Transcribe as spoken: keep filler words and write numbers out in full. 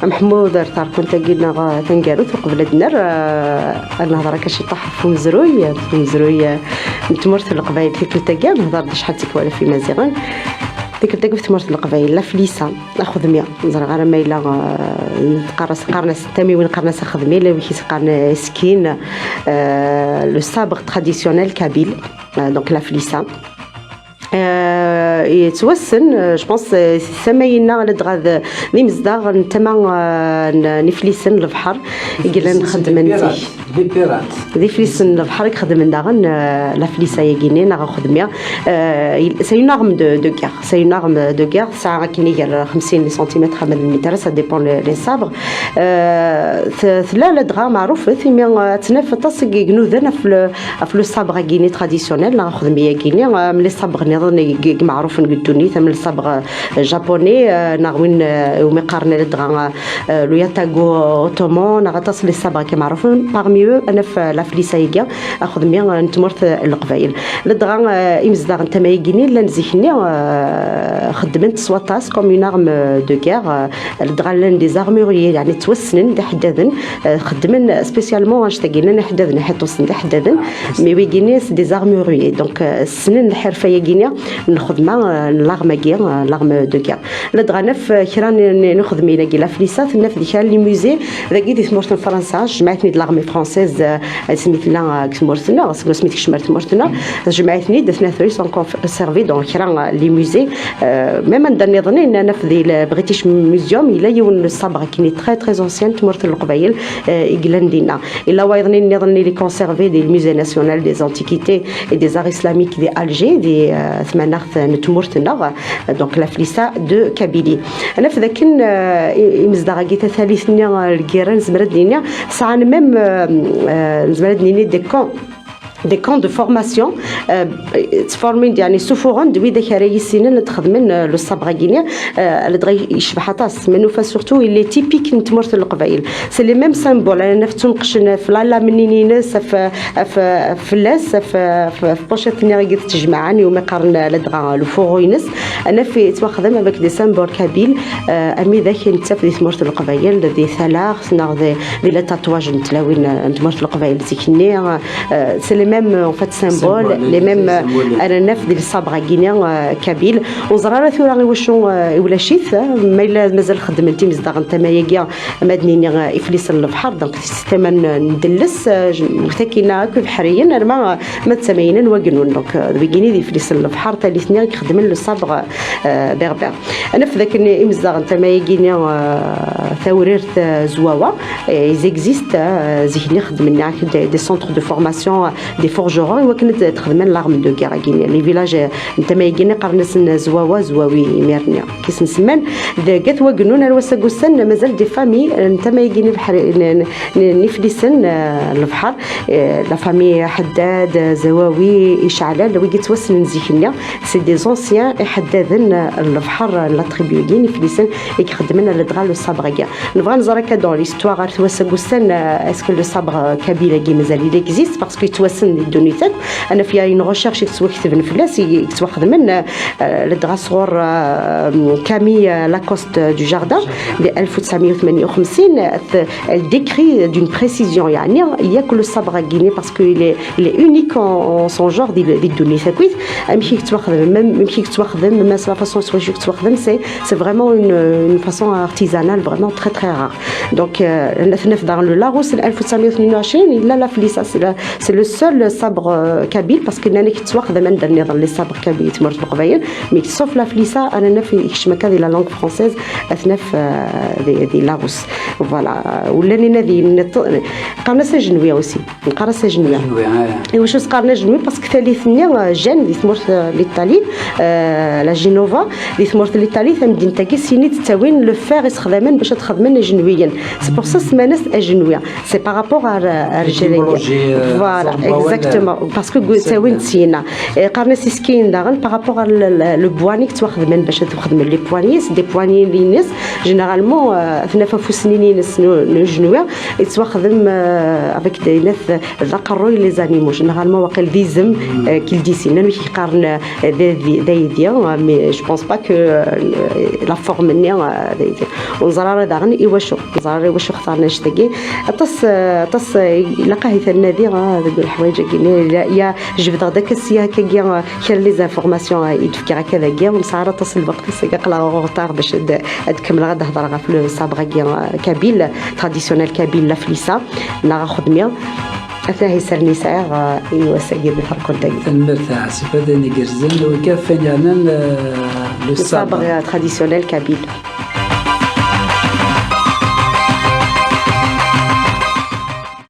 Meḥmud, ar tarkunt-agi-nneɣ taneggarut, uqbel ad d-nerr, eh, ad nehḍer akka ciṭṭaḥ ɣef umezruy, ɣef umezruy, eh, n tmurt n Leqbayel tikkelt-agi, nehḍer-d acḥal d tikwal ɣef Imaziɣen. Tikkelt-agi ɣef tmurt n Leqbayel, la flisa, axedmi. Ur ẓriɣ ara ma yella, eh, teqqar-as, qqaren-as tamiwin, qqaren-as axedmi, la wigi qqaren skin, eh, le sabre traditionnel kabyle, eh, donc la flisa. Euh, yettwassen, euh, je pense, euh, tama-inna ladɣa d, d imezdaɣ n tama, euh, n, n Iflisen n lebḥer i yellan xeddmen zik. D Iflisen n lebḥer i ixeddmen daɣen, euh, la flisa-agi-nni neɣ axedmi. Euh, il- c'est une arme de, de guerre. C'est une arme de guerre. Tesɛa akken iger xemsin santimètres ama d lmitrat, ça dépend les, les sabres. Euh, t- tella ladɣa meɛrufet imi, euh, ad tt-naf aṭas n yegnudan ɣef le- ɣef le sabre-agi-nni traditionnel neɣ axedmi-agi-nni, euh, am les sabres nniḍen i i meɛrufen deg ddunit, am le sabre, euh, japonais, euh, neɣ win, euh, umi qqaren ladɣa, euh, le yatago ottoman, neɣ aṭas les sabres-agi meɛrufen, parmi eux ad naf, euh, la flisa-agi, axedmi, euh, n tmurt, euh, n Leqbayel. Ladɣa, euh, imezdaɣ n tama-agi-nni llan zik-nni, euh, xeddmen-t s waṭas comme une arme de guerre, euh, ladɣa llan des armuriers, yeɛni ttwassnen d iḥeddaden, euh, xeddmen spécialement annect-agi, llan iḥeddaden iḥiṭusen d iḥeddaden, mais wigi-nni c'est des armuriers, donc, euh, ssnen lḥirfa-agi-nni n lxedma, euh, n l'arme-agi, euh, l'arme de guerre. Ladɣa naf, euh, kra n, n, n uxedmi-agi, la flisa, tennaf di kra n les musées, dagi di tmurt n Fransa, tejmeɛ-iten-id l'armée française, euh, asmi tella, euh, deg tmurt-nneɣ, seg wasmi tekcem ar tmurt-nneɣ, tejmeɛ-iten-id, atnat ils sont conservés dans kra, euh, les musées, euh, même anda nniḍen, naf di le British Museum, yella yiwen n sabre akken très, très ancien, tmurt n Leqbayel, euh, i yellan dinna. Yella wayeḍ nniḍen, il est conservé di le Musée national des antiquités et des arts islamiques di Alger, di, euh, tmanaɣt n tmurt-nneɣ, euh, donc la flisa de Kabylie. Naf dakken, euh, i- imezdaɣ-agi, tatalit-nni, euh, lgirra, nezmer ad d-nini, sɛan même, euh, euh, nezmer ad d-nini des camps, des camps de formation, euh, ttformin-d, yeɛni ssufuɣen-d widak ara yissinen ad xedmen, euh, le sabre-agi-nni, euh, ladɣa yecbeḥ aṭas, ma nufa surtout il est typique n tmurt n Leqbayel. C'est les mêmes symboles, ara naf ttunqecen ɣef la lame-nni-ines, ɣef, ɣef, ɣef fell-as, ɣef, ɣef, ɣef pochette-nni i yettejmaɛen, iwumi qqaren ladɣa le fourreau-ines. Ad naf yettwaxdem avec des symboles kabyles, euh, am widak i nettaf di tmurt n Leqbayel, di talaɣt, neɣ di, di les tatouages n tlawin, euh, n tmurt n Leqbayel zik-nni, euh, c'est les mêmes, euh, en fait, symboles, les mêmes, euh, ara naf di le sabre-agi-nni, euh, kabyle. Ur neẓri ara tura i wacu, euh, i ulac-it, euh, ma yella mazal xeddmen-t imezdaɣ n tama-agi, ma ad nini, euh, Iflisen n lebḥer, donc si tama n, n Delles, euh, j- wet-akkin akk ibeḥriyen, arma, euh, ma d tama-agi n Wagnun. Donc, euh, d wigi-nni d Iflisen n lebḥer, talit-nni i ixeddmen le sabre, euh, berbère. Ad naf dakken imezdaɣ n tama-agi-nni, euh, Tawrirt, euh, Zwawa, euh, ils existent, euh, zik-nni xeddmen des, des centres de formation, euh, des forgerons, i wakken ad xedmen l'arme de guerre-agi-nni. Les villages, euh, n tama-agi-nni qqaren-asen Zwawa, Zwawi, imir-nni. Kis nsemman, deg At Wagnun ar wass-agi ussan, mazal des familles, euh, n tama-agi-nni, n, n, n Iflisen, euh, n lebḥer, euh, la famille Haddad, euh, Zawawi, Iceɛlal, wigi yettwassnen zik-nni, c'est des anciens iḥeddaden, euh, n lebḥer, euh, n la tribu-agi n Iflisen, i ixeddmen ladɣa le sabre-agi. Nebɣa ad nẓer akka dans l'histoire, ar wass-agi ussan, euh, est-ce que le sabre, euh, kabyle-agi mazal il existe, parce que yettwassen di ddunit akk. Ad naf il y a une recherche i yettwaketben fell-as, i, i yettwaxedmen, euh, euh, ladɣa sɣur, euh, Camille, euh, Lacoste, euh, du Jardin, di ألف وتسعمية وثمانية وخمسين, euh, elle décrit d'une précision, yeɛni, il y a que le sabre-agi-nni, parce que il est, il est unique en, en son genre di, di ddunit akk. Amek i yettwaxdem, même, amek i yettwaxdem, même la façon s wacu yettwaxdem, c'est, c'est vraiment une, une façon artisanale vraiment très, très rare. Donc, euh, ad naf dans le Larousse, ألف وتسعمية وثنين وعشرين, il a la flisa, c'est la, c'est le seul sabre, euh, kabyle, parce que nnan-ak yettwaxdem anda nniḍen les sabres kabyles, tmurt n Leqbayel, mais sauf la flisa, ad naf yekcem akka di la langue française, ad naf, euh, di, di Larousse. Voilà. Ula nina di, qqaren-as ajenwi aussi. Neqqar-as ajenwi. Ajenwi, ah. Iwacu s-qqaren ajenwi? Parce que talit-nni, euh, Gênes, di tmurt, euh, l'Italie, euh, la Genova, di tmurt l'Italie, tamdint-agi, syin i d-ttawin le fer i sexdamen bac ad xedmen ijenwiyen. C'est pour ça semman-as ajenwi. C'est par rapport à, à, à l'étymologie, euh, voilà, exactement. Parce que ttawin-t syina. Eh, qqaren-as iskiyen daɣen par rapport à le, le, le bwani i yettwaxedmen bac ad xedmen les poignées, c'est des poignées-ines. Généralement, euh, ad naf afus-nni ines n ujnwi, yettwaxdem, euh, avec des, d aqerruy les animaux, généralement waqil d izem, euh, qu'ils dessinent, amek i qqaren, euh, d, d, d aydi, euh, mais je pense pas que, euh, la forme-nni, euh, d aydi. Ur neẓri ara daɣen iwacu, ur neẓri ara iwacu xtar annect-agi. Aṭas, euh, aṭas, euh, ilaq ad t-nadi, euh, deg leḥwayeǧ-agi. Il y a, il y a, jebdeɣ-d akka sya, akkagi, euh, kra n les informations, euh, i d-fkiɣ akka dagi, ur nesɛi ara aṭas n lweqt, ass-agi aql-aɣ en retard bac ad, ad kemmleɣ ad d-hedreɣ ɣef le sabre-agi, euh, kabyle, traditionnel kabyle, la flissa, neɣ axedmi. Ata isern i sɛiɣ, euh, i wass-agi di terkent-agi. Tanemmirt a Ḥasifa, d ayen igerrzen. Wigad d ayen yeɛnan, euh, le sabre, euh, traditionnel kabyle.